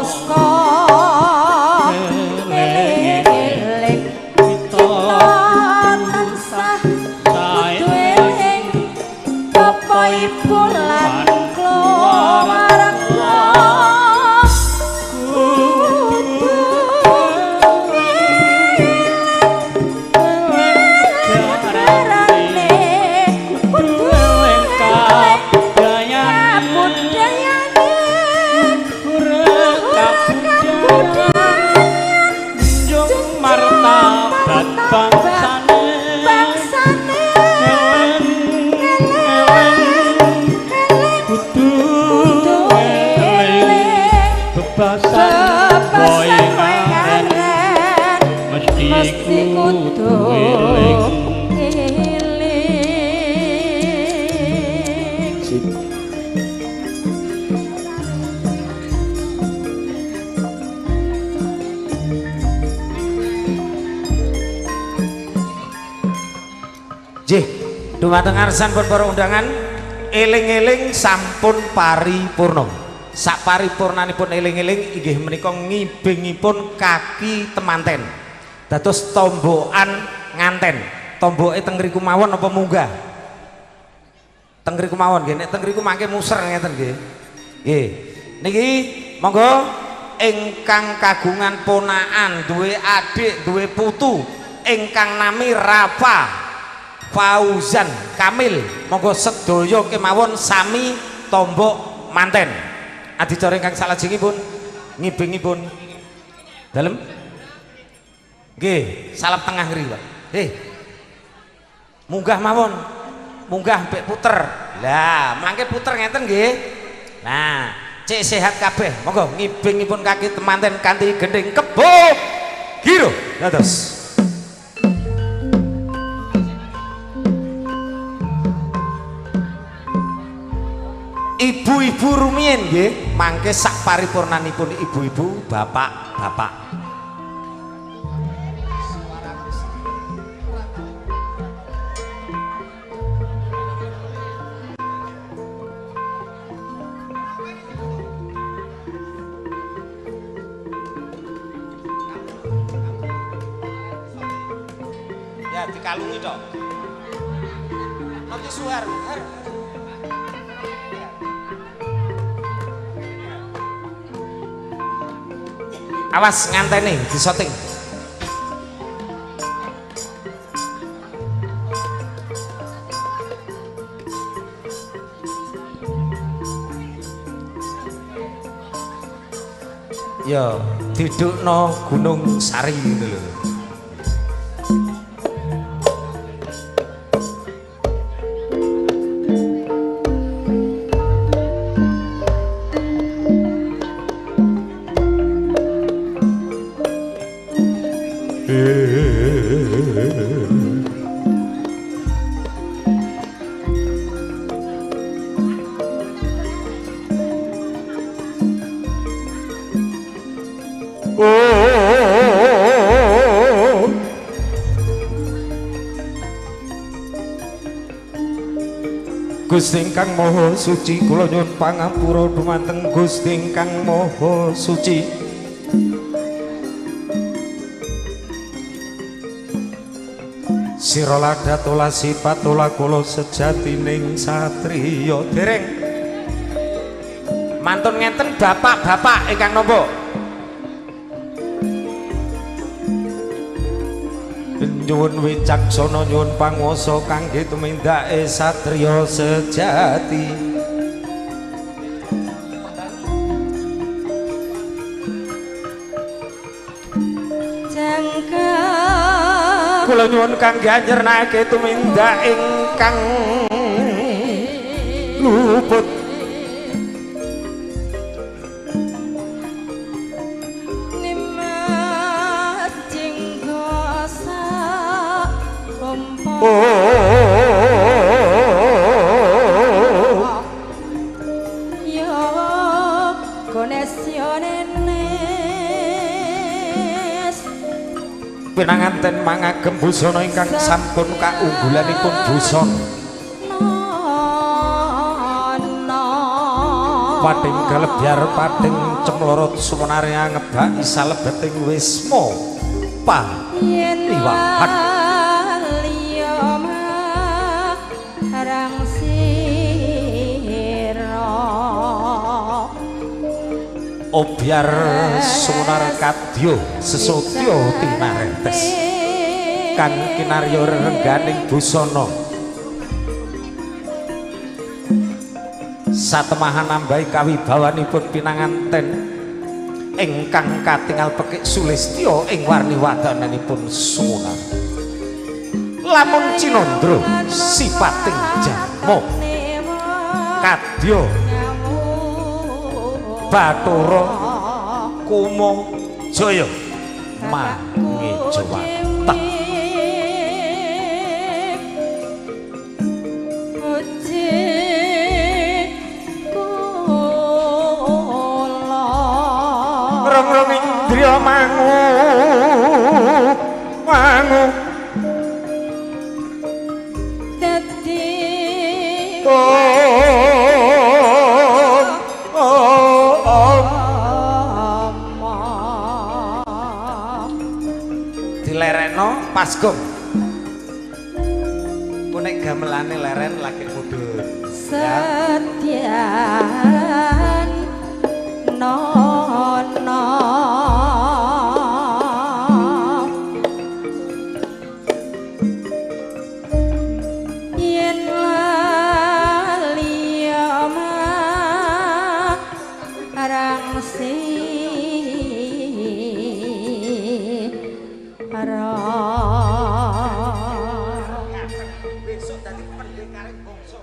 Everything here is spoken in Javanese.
saka eling-eling kita tansah kudu eling bapa ibu lan keluarga kudu eling kudu eling kabudayane kabudayane kabudayane njung martabat bangsane bangsane eling eling kudu eling bebasan kowe ngaren mesti mesti kudu kudu eling. Eling. Sip. Nggih, dumateng ngarsanipun para undangan, eling-eling sampun paripurna. Sak paripurnanipun eling-eling inggih menika ngibingipun kaki temanten. Dados tombokan nganten. Tomboke teng ngriku mawon apa munggah? Teng ngriku mawon nggih, nek teng ngriku mangke muser ngeten nggih. Nggih. Niki monggo ingkang kagungan ponakan, duwe adik, duwe putu ingkang nami Rafa Fauzan Kamil, monggo sedaya kemawon sami tombok manten. Adicara ingkang salajengipun ngibingipun dalem nggih salap tengah ngri Pak. Munggah mawon, munggah mbek puter. Lah mangke puter ngeten nggih. Nah, cek sehat kabeh. Monggo ngibingipun kaki temanten kanthi gending kebo giro. Dados ibu-ibu rumiyin nggih, mangke sak paripurnanipun ibu-ibu, bapak-bapak. Ya dikalungi tok. Nanti suar. Her. Awas nganteni disoting. Ya, didukno Gunung Sari ngono lho. Gusti ingkang Maha Suci, kula nyuwun pangapura dumateng Gusti ingkang Maha Suci. Sira ladatola sipatola kula sejatining satriya. Dereng mantun ngenten bapak-bapak ingkang nampa. Nyuwun wicaksana, nyuwun panguwasa kangge tumindake satriya sejati. Jangkep Kula nyuwun kangge anjernake tumindak ingkang luput. Nimas jinggosa pompo. Oh. Yo konesionenes Pinanganten mangagem busana ingkang sampun kaunggulanipun busana. Nono. Pading galebyar pading cemlorot sumenare ngebaki salebeting wisma pa yen Iwahan. Liya marang sira obyar sumunar kadya sesotya tinaretes kang kinarya rengganing busana satemahan nambahi kawibawanipun pinanganten ingkang katingal pekik sulistya ing warni wadananipun sumunar lamun cinandra sipating jamo kadya Bathara Kuma Jaya mangejawantah. Rong-rong indriya mangu mangu dadi dilereno pas gong punek gamelane leren lagi mudhun ya. Setyan nono yen lali marang sira. Besok dadi pendekare bangsa.